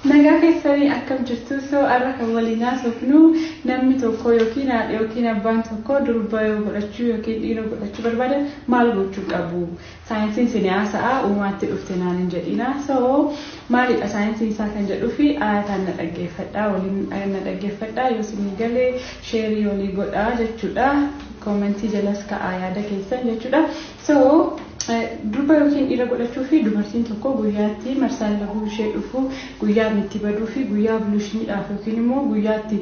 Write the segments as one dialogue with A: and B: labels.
A: Nagaa keessanii akkam jirtu? So har'a kan waliin haasofnu namni tokko yookiin haadha yookiin abbaan tokko durba yoo godhachuu yookiin dhiira godhachuu barbaadan maal gochuu qabu? Saayinsiin isin haasa'a uumaatti dhufte naan hin jedhina. So maalidha saayinsiin isaa kan jedhuu fi aayataan na dhaggeeffadhaa, waliin na dhaggeeffadhaa, yoo isinii galee share walii godhaa jechuudha. Comment jalas ka'aa yaada keessan jechuudha. So durba yookiin dhiira godhachuu fi dubartiin tokko guyyaatti marsaan laguu ishee dhufu, guyyaa itti baduu fi guyyaa ovulationiidhaaf yookiin immoo guyyaatti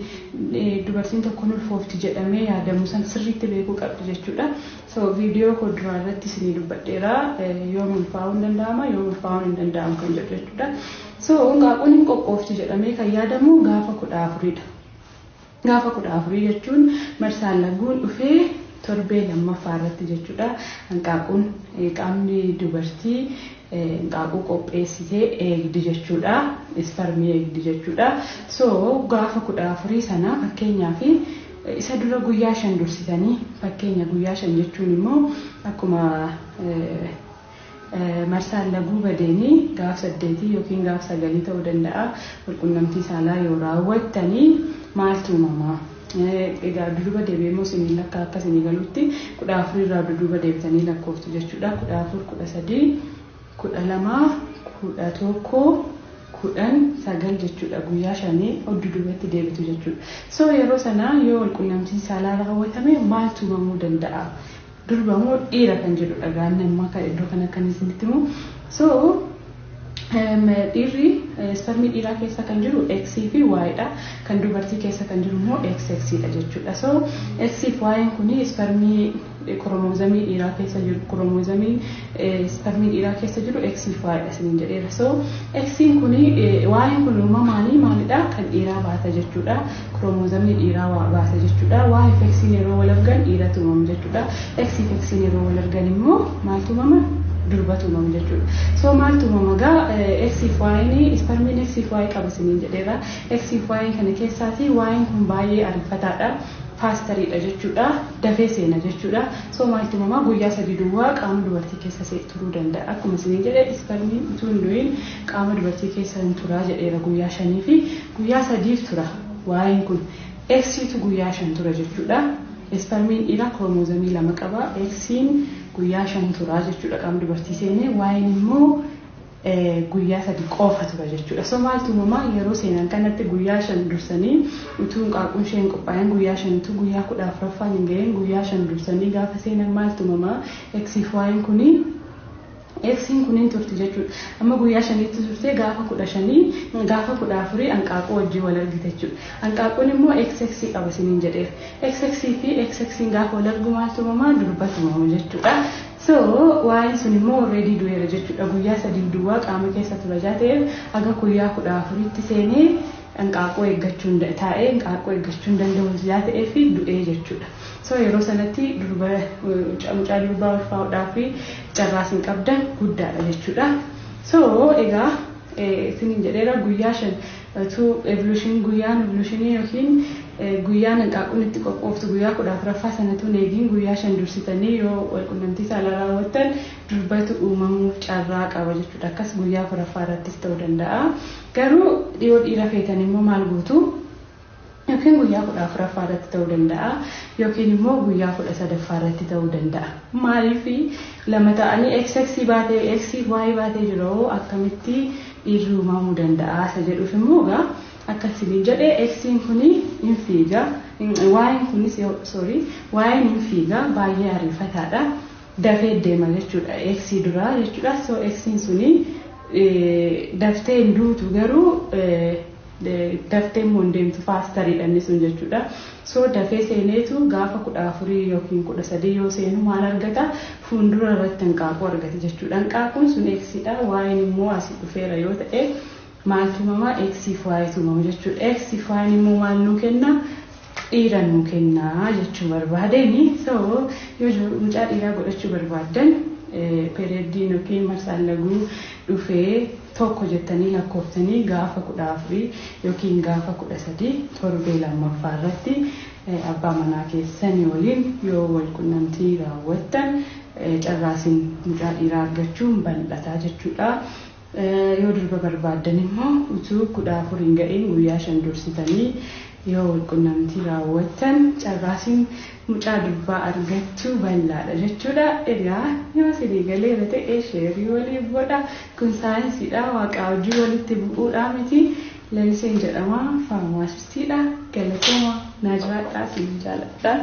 A: dubartiin tokko ulfoofti jedhamee yaadamu san sirriitti beekuu qabdi jechuudha. So viidiyoo koo duraa irratti isinii dubbadheera, yoom ulfaa'uu hin danda'ama, yoom ulfaa'uun hin danda'amu kan jedhu jechuudha. So hanqaaquun hin qophoofti jedhamee kan yaadamu gaafa 14dha. Gaafa 14 jechuun marsaan laguun dhufee torbee lammaffaa irratti jechuudha. Hanqaaquun qaamni dubartii hanqaaquu qopheessitee eegdi jechuudha. Isparmii eegdi jechuudha. So gaafa 14 sana, fakkeenyaaf isa dura guyyaa 5 dursitanii, fakkeenya guyyaa 5 jechuun immoo akkuma marsaan laguu badeenii gaaf 8 yookiin gaaf 9 ta'uu danda'a. Walqunnamtii saalaa yoo raawwattanii maaltu uumamaa? Egaa duduba deebi'ee immoo isinii lakkaa akka isinii galutti 14 irraa duduba deebitanii lakkooftu jechuudha. 14, 13, 12, 11, 10, 9 jechuudha. Guyyaa 5 dudubatti deebitu jechuudha. So yeroo sana yoo walqunnamtiin saalaa raawwatame maaltu uumamuu danda'a? Durba moo dhiira kan jedhudha gaanni amma kan iddoo kana kan isinitti himu. So dhiirri isparmii dhiiraa keessa kan jiru X fi Y dha. Kan dubartii keessa kan jiru immoo XX dha jechuudha. So X fi Y kuni isparmii koromoozamii dhiiraa keessa jiru, koromoozamii isparmii dhiiraa keessa jiru X fi Y dha isiniin jedheera. So X kuni, Y kun uumamaanii maalidha? Kan dhiiraa baata jechuudha. Koromoozamii dhiiraa baata jechuudha. Y fi X yeroo wal argan dhiiratu uumamu jechuudha. X fi X yeroo wal argan immoo maaltu uumama? Durbatu uumamu jechuudha. So maaltu uumama gaa? X fi Y, isparmiin X fi Y qaba isiniin jedheera. X fi Y kana keessaati Y kun baay'ee ariifataadha. Fasteriidha jechuudha. Dafee seena jechuudha. So maaltu uumamaa? Guyyaa 3 duwwaa qaama dubartii keessa turuu danda'a. Akkuma isiniin jedhe, isparmiin utuu hin du'in qaama dubartii keessa hin turaa jedheera guyyaa 5 fi guyyaa 3f tura. Y'n kun X'tu guyyaa 5 tura jechuudha. Isparmiin dhiiraa koromoozamii lama qaba. X'n guyyaa 5 tura jechuudha qaama dubartii seenee. Y'n immoo guyyaa 3 qofa tura jechuudha. So maaltu uumamaa? Yeroo seenan kanatti guyyaa 5 dursanii, utuu hanqaaquun ishee hin qophaa'in guyyaa 5tu, guyyaa 14ffaan hin gahin guyyaa 5 dursanii gaafa seenan maaltu uumamaa? X fi Y'n kuni, X'n kun hin turti jechuudha. Amma guyyaa 5tti turtee gaafa 15, gaafa 14 hanqaaquu wajjin wal argite jechuudha. Hanqaaquun immoo XX qaba isiniin jedheera. XX fi XX gaafa wal argu maaltu uumamaa? Durbatu uumama jechuudha. So Y'n sun immoo already du'eera jechuudha. Guyyaa 3 duwwaa qaama keessa tura jaa ta'eef haga guyyaa 14tti seenee hanqaaquu eeggachuu taa'ee hanqaaquu eeggachuu hin danda'u jaa ta'eef du'ee jechuudha. So yeroo sanatti durba, mucaa durbaa ulfaa'uudhaa fi carraas hin qabdan guddaadha jechuudha. So egaa isiniin jedheera, guyyaa 5 utuu ovulation, guyyaan ovulationii yookiin guyyaan hanqaaquun itti qophooftu guyyaa 14ffaa sanatu hin eegin guyyaa 5 dursitanii yoo walqunnamtii saalaa raawwattan durbatu uumamuuf carraa qaba jechuudha. Akkas guyyaa 4ffaa irrattis ta'uu danda'a. Garuu dhiyoo dhiira feetan immoo maal gootu? Yookiin guyyaa 14ffaa irratti ta'uu danda'a yookiin immoo guyyaa 13ffaa irratti ta'uu danda'a. Maaliif lama ta'anii XX baatee, X Y baatee jiru, akkamitti dhiirri uumamuu danda'a isa jedhuuf immoo egaa akka isiniin jedhe, X'n kuni hin fiiga, Y'n kunis, sorry, Y'n hin fiiga, baay'ee ariifataadha. Dafee deema jechuudha. X duraa jechuudha. So X'n suni daftee hin duutu, garuu daftee immoo hin deemtu, fasteriidha inni sun jechuudha. So dafee seeneetu gaafa 14 yookiin 13 yoo seenu maal argata? Fuuldura irratti hanqaaquu argata jechuudha. Hanqaaquun sun Xdha. Y'n immoo asii dhufeera yoo ta'e maaltu uumamaa? X fi Y'tu uumama jechuudha. X fi Y'n immoo maal nuu kenna? Dhiira nuu kenna jechuu barbaadeni. So yoo mucaa dhiiraa godhachuu barbaaddan, periodiin yookiin marsaan laguu dhufee tokko jettanii lakkooftanii gaafa 14 yookiin gaafa 13 torbee lammaffaa irratti abbaa manaa keessanii waliin yoo wal qunnamtii raawwattan carraasiin mucaa dhiiraa argachuun bal'ataa jechuudha. Yoo durba barbaaddan immoo utuu 14 hin ga'iin guyyaa 5 dursitanii yoo walqunnamtii raawwattan carraasiin mucaa durbaa argachuu bal'aadha jechuudha. Egaa yoo isinii galeera ta'e share waliif godha. Kun saayinsiidha, waaqaa hojii walitti bu'uudhaa miti. Laliseen jedhama, faarmaasistiidha. Galatooma, naa jiraadhaa, isin jaaladha.